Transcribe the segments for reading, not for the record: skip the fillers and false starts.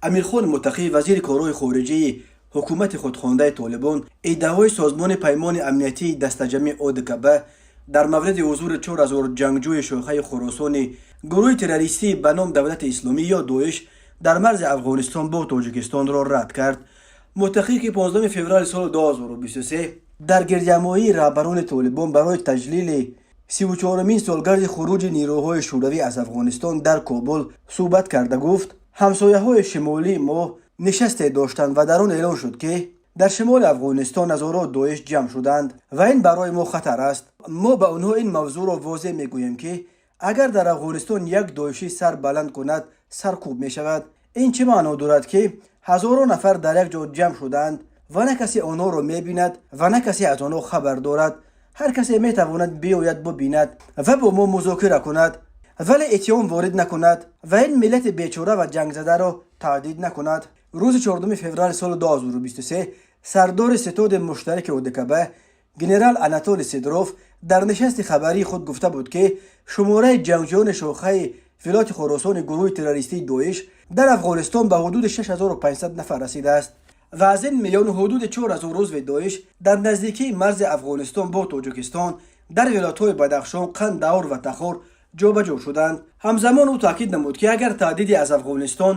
Амирхон Муттақӣ, вазири корҳои хориҷии ҳукумати худхондаи Толибон, иддаои Созмони Паймони Амниятии Дастаҷамъи ОДКБ дар мавриди ҳузури 4000 ҷангҷӯи шохаи Хуросони гурӯҳи террористии ба ном Давлати Исломӣ ё ДОИШ дар марзи Афғонистон бо Тоҷикистонро рад кард. Муттақӣ, ки 15 феврали соли 2023 дар гирдиҳамоии раҳбарони Толибон барои таҷлили 34-умин солгарди хуруҷи нерӯҳои шӯравӣ аз Афғонистон дар Кобул суҳбат карда гуфт, ҳамсояҳои шимолии мо нишасте доштанд ва дар он эълон шуд, ки дар шимоли Афғонистон ҳазорҳо ДОИШ ҷамъ шуданд ва ин барои мо хатар аст. Мо ба онҳо ин мавзӯъро возеҳ мегӯем, ки агар дар Афғонистон як доишӣ сар баланд кунад, саркӯб мешавад. Ин чӣ маъно дорад, ки ҳазорон нафар дар як ҷо ҷамъ шудаанд ва на касе онҳоро мебинад ва на касе аз онҳо хабар дорад? Ҳар касе метавонад биёяд, бубинад ва бо мо музокира кунад, вале иттиҳом ворид накунад ва ин миллати бечора ва ҷангзадаро таҳдид накунад. Рӯзи 4 феврали соли 2023 сардори ситоди муштараки ОДКБ генерал Анатолий Сидоров дар нишасти хабарии худ гуфта буд, ки шумораи ҷангҷӯёни шохаи вилояти Хуросони гурӯҳи террористии ДОИШ дар Афғонистон ба ҳудуди 6500 нафар расидааст ва аз ин миён ҳудуди 4000 узви ДОИШ дар наздикии марзи Афғонистон бо Тоҷикистон дар вилоятҳои Бадахшон, Қандаҳор ва Тахор ҷобаҷо шуданд. Ҳамзамон ӯ таъкид намуд, ки агар таҳдиде аз Афғонистон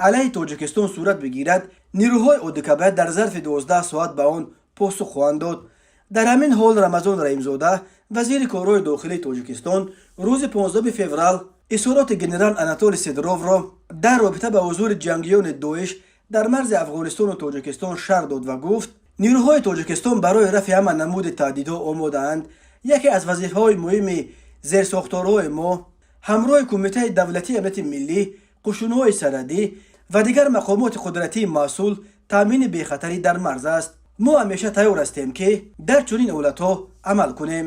алайҳи Тоҷикистон сурат бигирад, нерӯҳои ОДКБ дар зарфи 12 соат ба он посух хоҳанд дод. Дар ҳамин ҳол Рамазон Раҳимзода, вазири корҳои дохилии Тоҷикистон, рӯзи 15 феврал изҳороти генерал Анатолий Сидоровро дар робита ба ҳузури ҷангиёни ДОИШ дар марзи Афғонистону Тоҷикистон шарҳ дод ва гуфт, нерӯҳои Тоҷикистон барои рафъи ҳама намуди таҳдидҳо омодаанд. Яке аз вазифаҳои муҳими зерсохторҳои мо ҳамроҳи Кумитаи давлатии амнияти миллӣ, қушунҳои сарҳадӣ ва дигар мақомоти қудратии масъул таъмини бехатарӣ дар марз аст. Мо ҳамеша тайёр ҳастем, ки дар чунин ҳолатҳо амал кунем.